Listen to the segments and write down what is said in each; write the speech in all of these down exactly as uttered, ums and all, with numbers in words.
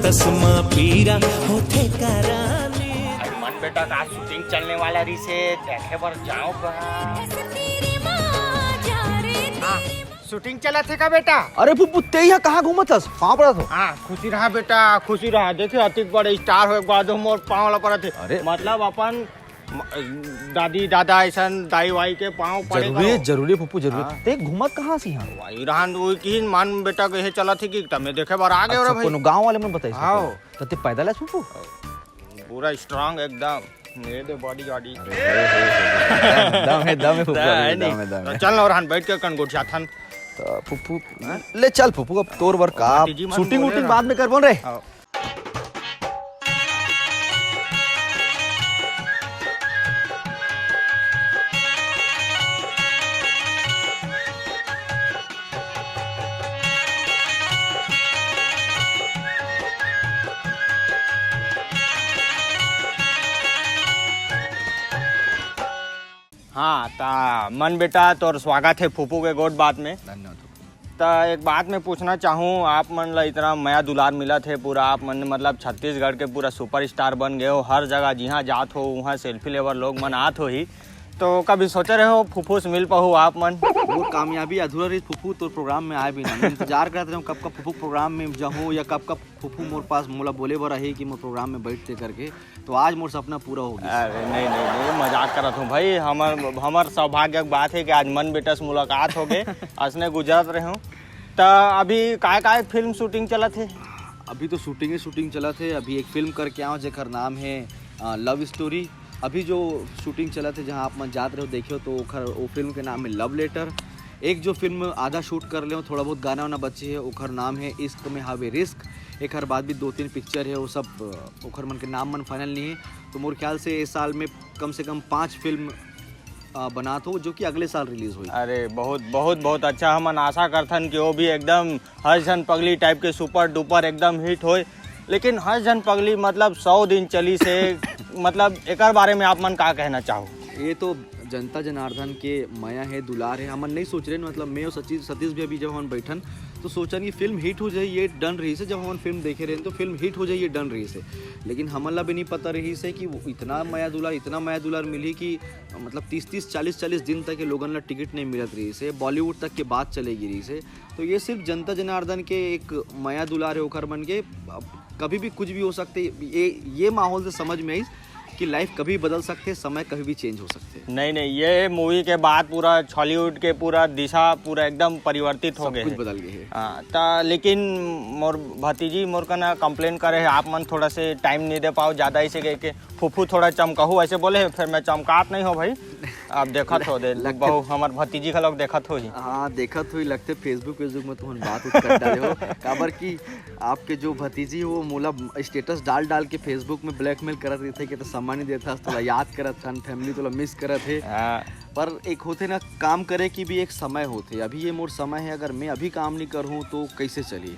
चश्मा पीरा होथे करानी। मन बेटा का शूटिंग चलने वाला रहिसे, देखे बर जाओ का। हाँ, शूटिंग चलत हे का बेटा? अरे फुफ्फू, तें इहाँ कहाँ घूमत हस? पाँव परत हों। हाँ, खुशी रहा बेटा, खुशी रहा। देखे अतिक बड़े स्टार होय के बाद मोर पाँव ला परत हे। अरे। मतलब अपन म-, दादी दादा अइसन दाई वाई के पाँव पड़े जरूरी, करो। जरूरी फुफ्फू, जरूरी। हाँ। तें घूमत कहाँ हस इहाँ? वही रहन, वही किहिन मन बेटा कहे चलत हे कि तमे देखे बर आ गे हो रे अच्छा, भाई। कोनो गाँव वाले मन बताइस हाँ। होही। त तें पैदल हस फुफ्फू? पूरा स्ट्रांग एकदम। ये दे बॉडी वॉडी। अरे, दम हे, दम हे फुफ्फू, दम हे, अभी नहीं। दम हे, दम तो हे। चल ना, ओरहन बैठ के कन गोठियाथन। त फुफ्फू, हाँ? ले चल फुफ्फू, अब तोर बर का? भतीजी मन शूटिंग बोले वूटिंग ना। बाद में करबो रे। हाँ। हाँ, त मन बेटा, तोर स्वागत हे फुफू के गोठ बात में। धन्यवाद फुफू। त एक बात मैं पूछना चाहूँ, आप मन ला इतना मया दुलार मिलत हे, पूरा आप मन मतलब छत्तीसगढ़ के पूरा सुपरस्टार बन गए हो, हर जगह जिहाँ जात हो उहाँ सेल्फी लेबर लोग मन आत होही, तो कभी सोचे रहे हो फुफू से मिल पाहू आप मन? मोर कामयाबी अधूरा रहिस फुफू, तोर प्रोग्राम में आए बिना। मैं इंतजार करत रहेंव कब कब फुफू प्रोग्राम में जाहूँ या कब कब फुफू मोर पास मोला बोले बर आही कि मोर प्रोग्राम में बैठते करके। तो आज मोर सपना पूरा हो गया। अरे नहीं, नहीं, नहीं, मजाक करत हूँ भाई। हमर, हमर सौभाग्य के बात हे कि आज मन बेटा से मुलाकात हो गए। असने गुजरत रहे हूँ। त अभी काय काय फिल्म शूटिंग चलत हे? अभी तो शूटिंग ही शूटिंग चलत हे। अभी एक फिल्म करके आए हंव जेकर नाम हे, अ, लव स्टोरी। अभी जो शूटिंग चलत हे, जहाँ आप मन जात रहे हो, देखे हो, तो ओखर, वो फिल्म के नाम हे लव लेटर। एक जो फिल्म आधा शूट कर ले हंव, थोड़ा बहुत गाना वाना बचे हे, ओखर नाम हे इश्क में हावे रिस्क। एकर बाद भी दो तीन पिक्चर हे, वो सब, अ, ओखर मन के नाम मन फाइनल नहीं हे। तो मोर ख्याल से इस साल में कम से कम पाँच फिल्म, अ, बनात हों, जो कि अगले साल रिलीज होही। अरे बहुत, बहुत, बहुत अच्छा। हमन आशा करथन कि वो भी एकदम हंस झन पगली टाइप के सुपर डुपर एकदम हिट होय। लेकिन हंस झन पगली मतलब सौ दिन चलिस हे, मतलब एकर बारे में आप मन का कहना चाहो? ये तो जनता जनार्दन के मया हे, दुलार हे। हमन नहीं सोच रहेन, मतलब मैं और सतीश, सतीश भी अभी जब हमन बैठन तो सोचन कि फिल्म हिट हो जाही, ये डन रहिस हे। जब हमन फिल्म देखे रहेन तो फिल्म हिट हो जाही, ये डन रहिस हे। लेकिन हमन ला भी नहीं पता रहिस हे कि वो इतना मया दुलार, इतना मया दुलार मिलही कि मतलब तीस तीस, चालीस चालीस दिन तक ये लोगन ला टिकट नहीं मिलत रहिस हे, बॉलीवुड तक के बात चले गे रहिस हे। तो ये सिर्फ जनता जनार्दन के एक मया दुलार हे ओखर मन के। अब कभी भी कुछ भी हो सकथे। ये, ये माहौल से समझ में आइस कि लाइफ कभी बदल सकथे, समय कभी भी चेंज हो सकथे। नहीं, नहीं, ये मूवी के बाद पूरा छॉलीवुड के पूरा दिशा पूरा एकदम परिवर्तित हो सब गए कुछ हे। बदल गए हे। हाँ, त लेकिन मोर भतीजी मोर कना कंप्लेन करे हे, आप मन थोड़ा से टाइम नहीं दे पाओ ज़्यादा, इसे कह के फूफू थोड़ा चमकाहू ऐसे बोले हे, फिर मैं चमकात नहीं हो भाई। अब देखत हो दे, लगथे बहु हमर भतीजी घलोक देखत होही। हाँ, देखत होही, लगथे Facebook वेसबुक में तुमन बात उत कर डाले हो। काबर कि आपके जो भतीजी हो, मोला स्टेटस डाल डाल के Facebook में ब्लैकमेल करत रहिथे कि त सम्मान नहीं देथस, तोला याद करत हन, फैमिली तोला मिस करत हे। हाँ। पर एक होथे ना, काम करे की भी एक समय होथे। अभी ये मोर समय हे, अगर मैं अभी काम नहीं करहूँ तो कैसे चली?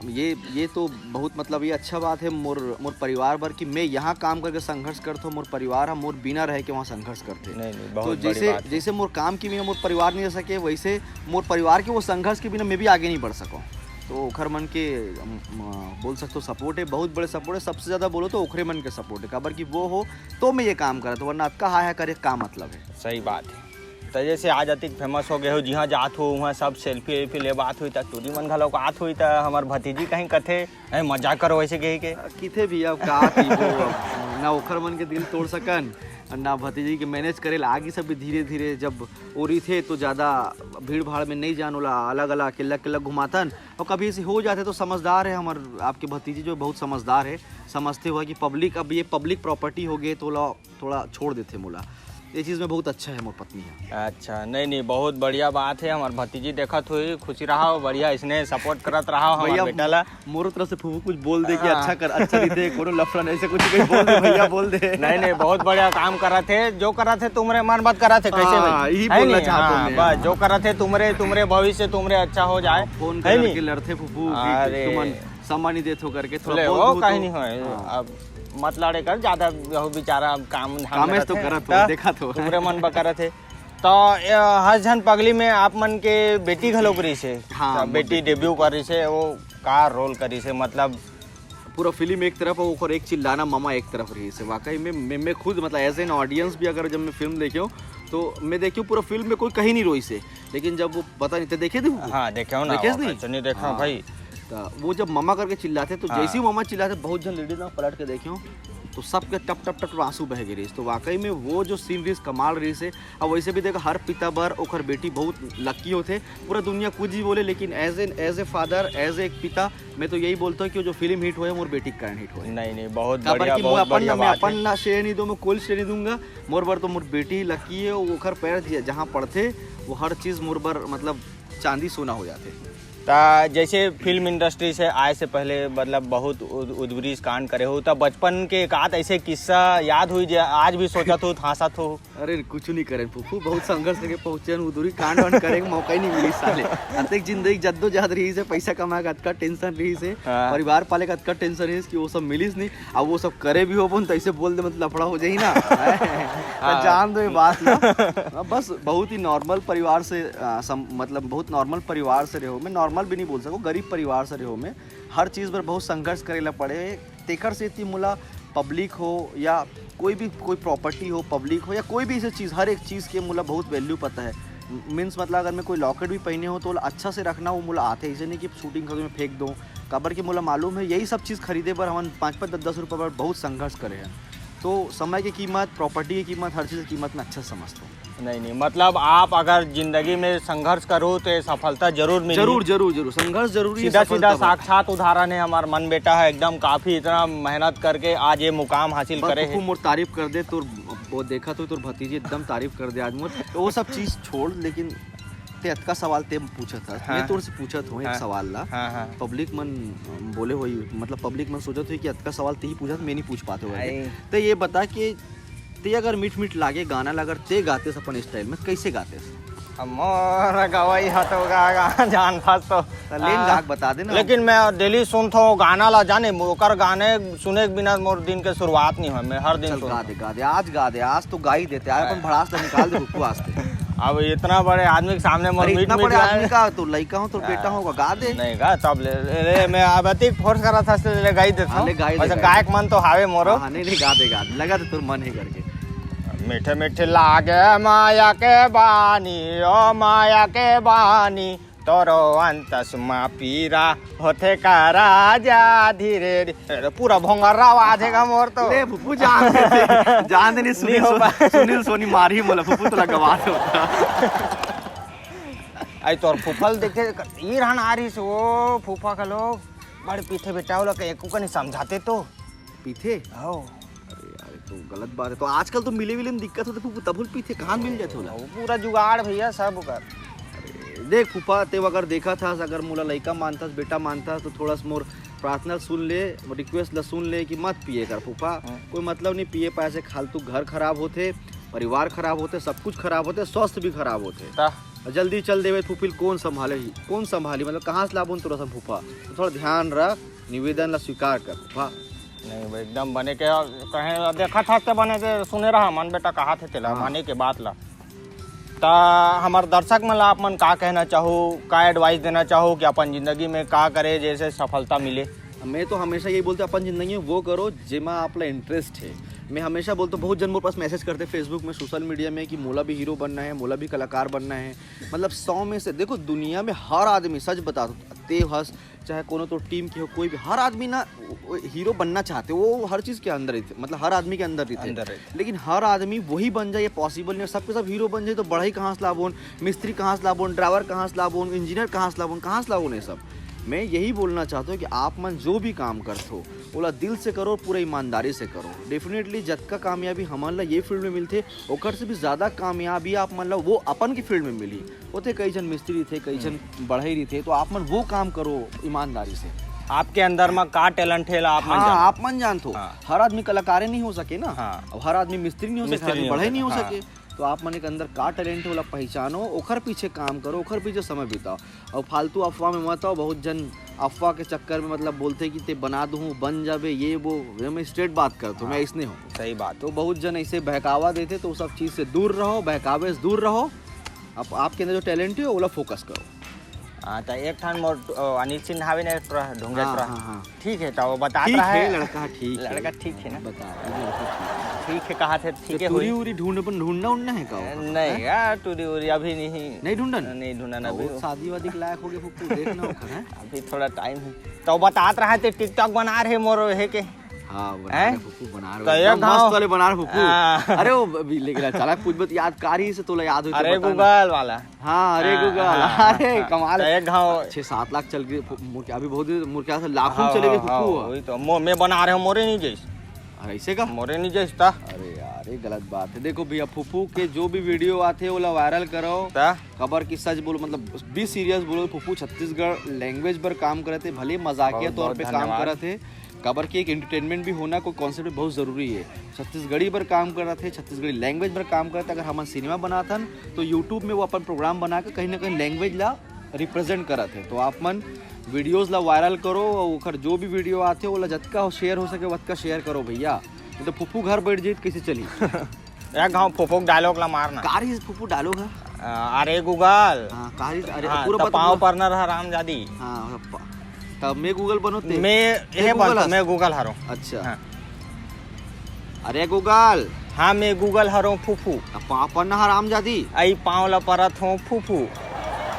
ये, ये तो बहुत, मतलब, ये अच्छा बात हे मोर, मोर परिवार बर कि मैं यहाँ काम करके संघर्ष करत हों, मोर परिवार ह मोर बिना रह के वहाँ संघर्ष करथे। नहीं, नहीं, तो बहुत बड़ी जैसे, बात हे। जैसे मोर काम की बिना मोर परिवार नहीं रह सके, वैसे मोर परिवार के वो संघर्ष के बिना मैं भी आगे नहीं बढ़ सकूँ। तो ओखर मन के, अम, अ, बोल सकते हो सपोर्ट हे, बहुत बड़े सपोर्ट हे। सबसे ज़्यादा बोलो तो ओखरे मन के सपोर्ट हे, काबर कि वो हो तो मैं ये काम करत हों, वरना अतका हाय हाय करे का मतलब हे? सही बात हे। त जैसे आज अतिक फेमस हो गए हो, जिहाँ जात हो उहाँ सब सेल्फी वेल्फी ले बात होही, त टूरी मन घलोक आत होही, त हमर भतीजी कहीं कथे, "ए, मजाक करो वैसे कही के।" किथे भी अब का की वो, ना ओखर मन के दिल तोड़ सकन, ना भतीजी के मैनेज करे ला आगी सब भी धीरे धीरे। जब ओरी थे तो ज़्यादा भीड़ भाड़ में नहीं जान, ओला अलग अलग अकेला अकेला घुमाथन। और कभी ऐसे हो जाथे तो समझदार हे हमर आपके भतीजी जो बहुत समझदार हे, समझते हुए कि पब्लिक, अब ये पब्लिक प्रॉपर्टी हो गए तो ओला थोड़ा छोड़ देथे मोला। ये चीज़ में बहुत अच्छा हे मोर पत्नी ह। अच्छा, नहीं, नहीं, बहुत बढ़िया बात हे। हमर भतीजी देखत होही, खुशी रहा, बढ़िया इसने सपोर्ट करत रहा हमर भैया, बेटा ला। मोरो तरफ से फूफू कुछ बोल दे कि हाँ। अच्छा कर, अच्छा रहिथे, कोनो लफड़ा नहीं, ऐसे कुछ कहीं बोल दे भैया, बोल दे। नहीं, नहीं, बहुत बढ़िया काम करत हे, जो करत हे तुमरे मन बात करत हे, कैसे हाँ, भाई? यही है बोलना नहीं? चाहता हूँ हाँ, मैं। बस, जो करत हे तुमरे, तुमरे भविष्य तुमरे अच्छा हो जाए, हाँ, फोन है करके नहीं? लड़थे फूफू कि अरे। तुमन सम्मान नहीं देत हो करके, थोड़ा ले, बोल वो दो कहीं तो। नहीं होय। हाँ। अब मत लड़े कर ज्यादा, वो बेचारा काम धाम में कामेश तो रथे। करत हो, त देखा तो। तुमरे मन बर करत हे। तो, ए, हंस झन पगली में आप मन के बेटी घलोक रहिस हे। हाँ, त मोर बेटी बेटी। डेब्यू कर रहिस हे, वो का रोल कर रहिस हे? मतलब, पूरा फिल्म एक तरफ हो, ओकर एक चिल्लाना ममा एक तरफ रहिस हे। वाकई में मैं, मैं खुद मतलब एज एन ऑडियंस भी अगर जब मैं फिल्म देखे हूँ तो मैं देखे हूँ पूरा फिल्म में कोई कहीं नहीं रोइस हे, लेकिन जब वो पता नहीं ते देखे थे वो? हाँ, देखे हो ना, देखे वो नहीं? कैसे नहीं देखे हो हाँ। भाई? तो वो जब ममा करके चिल्लाथे तो हाँ। जैसे ही ममा चिल्लाथे बहुत जन लेडीज ना पलट के देखे हो तो सबके टप टप टप आंसू बह गिरे। तो वाकई में वो जो सीन रहिस कमाल रहिस हे। अब वैसे भी देखो हर पिता बर ओकर बेटी बहुत लकी होथे। पूरा दुनिया कुछ भी बोले लेकिन as an as a father as एक पिता मैं तो यही बोलता हूँ कि वो जो फिल्म हिट होए मोर बेटी के कारण हिट होए। नहीं नहीं, बहुत काबर बढ़िया, कि मैं बहुत अपन बढ़िया मैं बात अपन है। ला श्रेय नहीं दूँ, मैं कोई श्रेय नहीं दूंगा। मोर बर तो मोर बेटी लकी है, वो ओकर पैर जि- जहाँ पड़थे वो हर चीज मोर बर मतलब चांदी सोना हो जाथे। ता जैसे फिल्म इंडस्ट्री से आए से पहले मतलब बहुत उद- उद्बरीस कांड करे हो, तो बचपन के एक आध ऐसे किस्सा याद हुई जे आज भी सोचत हो, हंसत हो? अरे कुछ नहीं करें फूफू, बहुत संघर्ष करके पहुंचे हैं, उधरी कांड वांड करेंगे मौका ही नहीं मिली साले। अतेक जिंदगी जद्दोजहद रहिस हे, पैसा कमाए का अतका टेंशन रहिस हे, हाँ। परिवार पाले का अतका टेंशन रहिस कि वो सब मिलिस नहीं। अब वो सब करे भी होबो न तो ऐसे बोल दे मतलब लफड़ा हो जाही ना। तो जान दो ये बात ना। बस बहुत ही नॉर्मल परिवार से आ, सम, मतलब बहुत नॉर्मल परिवार से रहे हो, मैं नॉर्मल भी नहीं बोल सकूँ, गरीब परिवार से रहे हो मैं। हर चीज़ पर बहुत संघर्ष करे ला पड़े। तेखर सेती मोला पब्लिक हो या कोई भी कोई प्रॉपर्टी हो, पब्लिक हो या कोई भी ऐसे चीज़, हर एक चीज़ के मोला बहुत वैल्यू पता है। मीन्स मतलब अगर मैं कोई लॉकेट भी पहने हो तो ओला अच्छा से रखना, वो मोला आथे। ऐसे नहीं कि शूटिंग खत्म में फेंक दूँ, काबर कि मोला मालूम है यही सब चीज़ खरीदे बर हमन पाँच पाँच दस दस रुपये बर बहुत संघर्ष करे हैं। तो समय की कीमत, प्रॉपर्टी की कीमत, हर चीज़ की कीमत मैं अच्छा से समझता हूँ। नहीं नहीं, मतलब आप अगर जिंदगी में संघर्ष करो तो ये सफलता जरूर मिली। जरूर जरूर जरूर, संघर्ष जरूरी है सीधा सफलता सीधा बर। साक्षात उदाहरण है हमार मन बेटा है, एकदम काफी इतना मेहनत करके आज ये मुकाम हासिल बस करे तू है। मोर तारीफ कर दे, तोर वो देखा तो तोर भतीजी एकदम तारीफ कर दे आज मोर। तो वो सब चीज़ छोड़, लेकिन ते अतका सवाल ते पूछत हस, हाँ। मैं तोर से पूछत हूँ एक हाँ। सवाल ला। हाँ हाँ। पब्लिक मन बोले होई, मतलब पब्लिक मन सोचत होई कि अतका सवाल ते ही पूछत, मैं नहीं पूछ पाते हो करके। आई। तो ये बता कि ते अगर मीठ मीठ लागे गाना ला अगर ते गातेस अपन स्टाइल में, कैसे गातेस? अब मोर गवई ह तो गा, गा, जान फस तो। त लेन गा के बता दे ना। लेकिन मैं डेली सुनथो गाना ला, जाने ओकर गाने सुने के बिना मोर दिन के शुरुआत नहीं हो। मैं हर दिन चल सुन गा दे, गा दे, आज गा दे, आज तो गा ही देते, आज अपन भड़ास तो निकाल दे रुको आज से। अब इतना बड़े आदमी के सामने मोर अरे मीठ इतना मीठ बड़े गाए। आदमी का तो लइका हो, तो बेटा होगा, गा दे। नहीं गा, तब ले, ले, ले, मैं अब अतिक फोर्स करा था, इसलिए ले गा ही देता हाँ, हूँ। ले गा ही दे, वैसे गा ही गायक दे। मन तो हावे मोरो। हाँ, हाँ, नहीं नहीं, गा दे, गा दे, लगा दे तोर मन है करके। मीठे मीठे लागे माया के बानी, ओ माया के बानी, तोरो अंतस मा पीरा होथे का राजा धीरे धीरे। अरे, पूरा भोंगर्रा आवाज है का मोर तो। ले फूफू, जान दे, जान दे, नहीं सुनील नहीं हो सो- पाए। सुनील सोनी मारही मोला, फूफू तोला गवा दे होता। आई तोर फूफल देखे, ई रहन आ रही से, ओ फूफा का लोग बड़ पीथे बेटा, ओला के एको का नहीं समझाते तो। पीथे? हो। अरे यार, ये तो गलत बात है। तो आजकल तो मिले विले में दिक्कत होता फूफू, तब पीथे, कहाँ मिल जाते होला? वो पूरा जुगाड़ भैया सब कर। देख फूफा, ते अगर देखा था, अगर मोला लइका मानता, बेटा मानता, तो थोड़ा सा मोर प्रार्थना सुन ले, मोर रिक्वेस्ट ला सुन ले कि मत पिए कर फूफा। हाँ। कोई मतलब नहीं पिए पाए से, खालतू घर खराब होथे, परिवार खराब होथे, सब कुछ खराब होथे, स्वास्थ्य भी खराब होथे। ता और जल्दी चल देवे फूफिल, कौन संभाले ही, कौन संभाली, मतलब कहाँ से लाबोन तोरा सब फूफा? तो थोड़ा ध्यान रख, निवेदन ला स्वीकार कर फूफा। नहीं भाई, एकदम बने के कहे देखा था ते बने के सुने रहा मन बेटा कहा थे तेला हाँ। माने के बात ला। ता हमार दर्शक मन ला आप मन का कहना चाहो, का एडवाइस देना चाहो कि अपन जिंदगी में का करे जैसे सफलता मिले? मैं तो हमेशा यही बोलता हूँ, अपन जिंदगी में वो करो जेमा आप ला इंटरेस्ट है। मैं हमेशा बोलता हूँ, बहुत जन मोर पास मैसेज करते फेसबुक में, सोशल मीडिया में कि मोला भी हीरो बनना है, मोला भी कलाकार बनना है। मतलब सौ में से देखो, दुनिया में हर आदमी, सच बता दो, ते हस चाहे कोनो तो टीम के हो, कोई भी, हर आदमी ना वो हीरो बनना चाहते, वो हर चीज़ के अंदर ही थे, मतलब हर आदमी के अंदर ही थे। अंदर रहिथे। लेकिन हर आदमी वही बन जाए, ये पॉसिबल नहीं है। सबके सब हीरो बन जाए तो बढ़ई कहाँ से लाबोन, मिस्त्री कहाँ से लाबोन, ड्राइवर कहाँ से लाबोन, इंजीनियर कहाँ से लाबोन, कहाँ से लाबोन ये सब? मैं यही बोलना चाहता हूँ कि आप मन जो भी काम करथो, ओला दिल से करो, पूरा ईमानदारी से करो। डेफिनेटली जतका कामयाबी हमन ला ये फील्ड में मिलथे, ओकर से भी ज़्यादा कामयाबी आप मन ला वो अपन के फील्ड में मिली। ओते कई जन मिस्त्री थे, कई जन बढ़ई रहिथे, तो आप मन वो काम करो ईमानदारी से। आपके अंदर में का टैलेंट है ला आप मन हाँ, जानो। आप मन जानथो। हाँ। हर आदमी कलाकारे नहीं हो सके ना। हाँ। अब हर आदमी मिस्त्री नहीं हो सके, मिस्त्री हर आदमी नहीं हो बढ़ई नहीं हो सके, सके। तो आप मन के अंदर का टैलेंट है, ओला पहचानो, ओखर पीछे काम करो, ओखर पीछे समय बिताओ। और फालतू अफवाह में मत आओ। बहुत जन अफवाह के चक्कर में मतलब बोलथे कि ते बना दूँ, बन जाबे, ये वो। ये मैं स्ट्रेट बात करता हूँ, मैं हाँ। इसने हूँ। सही बात। तो बहुत जन ऐसे बहकावा देथे, तो वो सब चीज़ से दूर रहो, बहकावे से दूर रहो। आप, आपके अंदर जो टैलेंट है, ओला फोकस करो। हाँ, त एक ठन मोर, अ, अनिल सिन्हा भी ने, एक ठो ढूंढे हाँ, रहा। हाँ, हाँ। ठीक है, त वो बतात ठीक रहा है, है। लड़का ठीक है। लड़का ठीक है ना? बता, ये लड़का ठीक है। ठीक है, कहा थे ठीक है, तो टूरी हुई। उरी ढूंढ अपन ढूंढना उंढना है का? नहीं यार, टूरी उरी अभी नहीं। नहीं ढूंढन? नहीं ढूंढन अभी। बहुत शादी वादी के लायक हो गए फुप्पू, देखना ओकर है। अभी थोड़ा टाइम है। तो बतात रहा थे, टिकटॉक बना रहे मोर हे के। हाँ, बना हैं? रहे फुप्पू, बना रहे तो हो। एक एकदम मस्त गाँव- वाले बना रहे फुप्पू। हाँ। अरे वो अभी लेकिन अचानक कुछ बात यादकारी से तोला याद होई तो अरे बता ना। गूगल वाला। हाँ, अरे हाँ, गूगल। हाँ, हाँ, अरे हाँ। कमाल तो है। एक गाँव- छह सात लाख चल गए फु-, मुर-, अभी बहुत मुर-, क्या था, लाखों में हाँ, चले गए हाँ, हाँ, फुप्पू। वही तो। मो-, मैं बना रहे हूँ मोरे नहीं जैस। अरे ऐसे का? मोरे नहीं जैस था। अरे यार, ये गलत बात है। देखो भैया, फुप्पू के जो भी वीडियो आते ओला वायरल करो। ता? काबर कि सच बोलो, मतलब बी सीरियस बोलो, फुप्पू छत्तीसगढ़ लैंग्वेज पर काम करत हे, भले मजाकिया बहुत, तौर बहुत पे काम धन्यवाद। करत हे, काबर कि एक एंटरटेनमेंट भी होना कोई कॉन्सेप्ट बहुत जरूरी है। छत्तीसगढ़ी पर काम करत हे, छत्तीसगढ़ी लैंग्वेज पर काम करत हे। अगर हमन सिनेमा बनात हन तो यूट्यूब में वो अपन प्रोग्राम बना के कहीं ना कहीं लैंग्वेज ला रिप्रेजेंट करत हे। तो आप मन वीडियोज ला वायरल करो और ओकर जो भी वीडियो आते ओला जतका शेयर हो सके ओतका शेयर करो भैया, नहीं तो फुप्पू घर बैठ जाई तो कैसे चली? एक गाँव फुफुक डायलॉग ला मारना। कारी फुप्पू डायलॉग है। अ, अरे गूगल। हाँ, कारी, अरे हाँ, पूरा तो बता पाँव पूरा। परना रहा रामजादी। हाँ, प-, तब मैं गूगल बनो ते। मैं ये गूगल बनता, हस। मैं गूगल हरो। अच्छा। हाँ। अरे गूगल। हाँ, मैं गूगल हरो फूफू। अब पाँव परना हराम जादी। आई पाँव ला परत हो फूफू।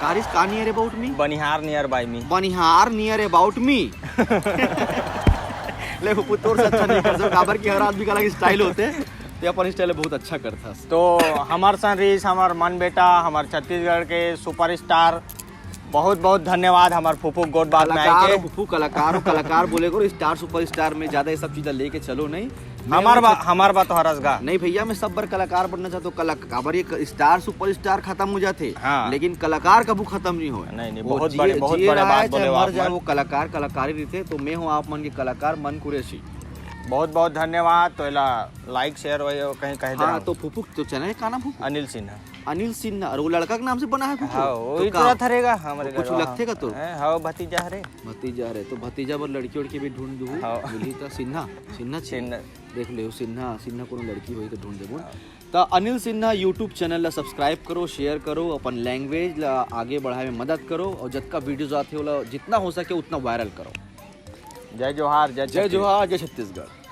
कारिस का near about me? बनिहार near by me। बनिहार near about me। ले फूफू, तोर से अच्छा नहीं कर सकता, काबर कि हर आदमी का अलग स्टाइल होते। ते अपन स्टाइल बहुत अच्छा करथस। तो हमार सन रहीस, हमार मन बेटा, हमार छत्तीसगढ़ के सुपरस्टार, बहुत बहुत धन्यवाद हमार फूफू गोठ बात में कलाकार आए हो के। फूफू, कलाकार हो, कलाकार बोले करो, स्टार सुपरस्टार में ज्यादा ये सब चीजें लेके चलो नहीं। मैं हमार हूँ बा, छत- हमार बात हरस गा। नहीं भैया, मैं सब बार कलाकार बनना चाहता हूँ। कला-, काबर ये क-, स्टार सुपरस्टार खत्म हो जाते, हाँ। लेकिन कलाकार कभू खत्म नहीं होए। नहीं, नहीं, वो बहुत जिए- बड़े, बहुत जिए बड़े रहा बात है, चाहे बोले मर आप जाए, मन। वो कलाकार कलाकारी रहिथे। तो मैं हूँ आप मन के कलाकार मन कुरैशी। बहुत बहुत धन्यवाद। तो एला लाइक शेयर वही कहीं कह हाँ, देना। तो फूफू तो चैनल का नाम फूफू? अनिल सिन्हा। अनिल सिन्हा, और वो लड़का के नाम से बना है फूफू? हाँ, तो वही का- थोड़ा थरेगा हमारे कुछ लड़का। लगथे का तोर? हैं, हाँ, भतीजा हरे। भतीजा हरे, तो भतीजा बर लड़की उड़की भी ढूंढ दू। हाँ। मिली त सिन्हा, सिन्हा छी। सिन्हा। देख ले सिन्हा, सिन्हा कोनो लड़की होई तो ढूंढ देबो। त अनिल सिन्हा YouTube चैनल ला सब्सक्राइब करो, शेयर करो, अपन लैंग्वेज ला आगे बढ़ाए में मदद करो और जतका वीडियोज आथे ओला जितना हो सके उतना वायरल करो। जय जोहार, जय जय जोहार, जय छत्तीसगढ़।